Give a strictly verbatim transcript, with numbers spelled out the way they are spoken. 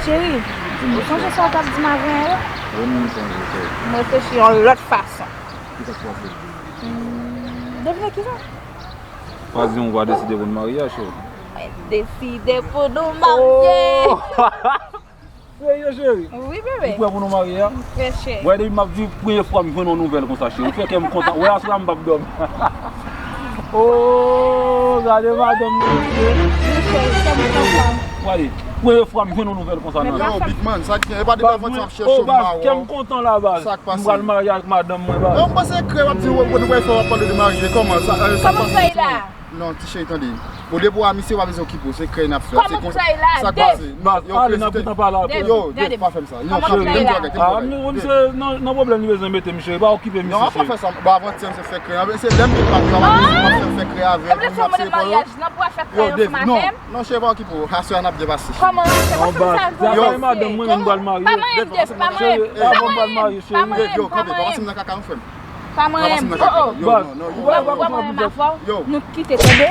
Cheri, ou sonje sa w t ap di m avan yè? Wi, m sonje, cheri. M reflechi yon lòt fason. Ki sa k pase? Hmm, devine ki sa? Pa di w pa deside pou n marye a, cheri. Mwen deside pou nou marye. Oh! Serye, cheri? Wi, bebe. Ou prè pou nou marye a? M prè, cheri. Wè, depi m ap viv, premye fwa m jwenn yon nouvèl konsa, cheri. Ou fè kè m kontan. Wè, aswè a m p ap dòmi. Oh, gade madanm mwen, mesye. Wi, cheri, kè m kontan. Gade, premye fwa m jwenn yon nouvèl konsa nan vi. Yo, big man, sa k gen? E pa depi avanti m ap chèche w, baz, kè m kontan la, baz. Sa k pase? M pral marye ak madanm mwen, baz. Non, m panse krè w ap di, w, w, w fè w ap pale de marye. Kòman sa, eh, sa k pase? Kòman w fè la? Non, ti cheri, tande. Bon, depi w a misye, w pa bezwen okipe w. Se krè n ap fè. Kòman w fè la, Dave? Baz, ale, n ap gentan pale apre. Yo, Dave, pa fè m sa. Yo, kanpe, kòman w fè la? Dave, kanpe, kanpe. Ah, m, m, se nan, nan pwoblèm li bezwen mete m, cheri. Pa okipe misye, cheri. Non, w ap fè sa. Bon, avanti m se fè krè. Se lè m te pale, w ap fè m fè krè avè l. Epi lè w mande maryaj nan pou w fè krè ansanm avè m? Non, cheri, pa okipe w. Aswè a n ap byen pase. Kòman w ap fè? Non, baz, se avèk madanm mwen menm m pral marye. Pa manyen m, Dave, pa manyen m. Cheri, avan m pral marye, cheri. Pa manyen m, pa manyen m. Yo, kanpe, pa pase m nan kaka, m frè m. Pa manyen m. Oh, oh. Baz, ou pa wè m ap pran plis de tan. Nou kite, tande.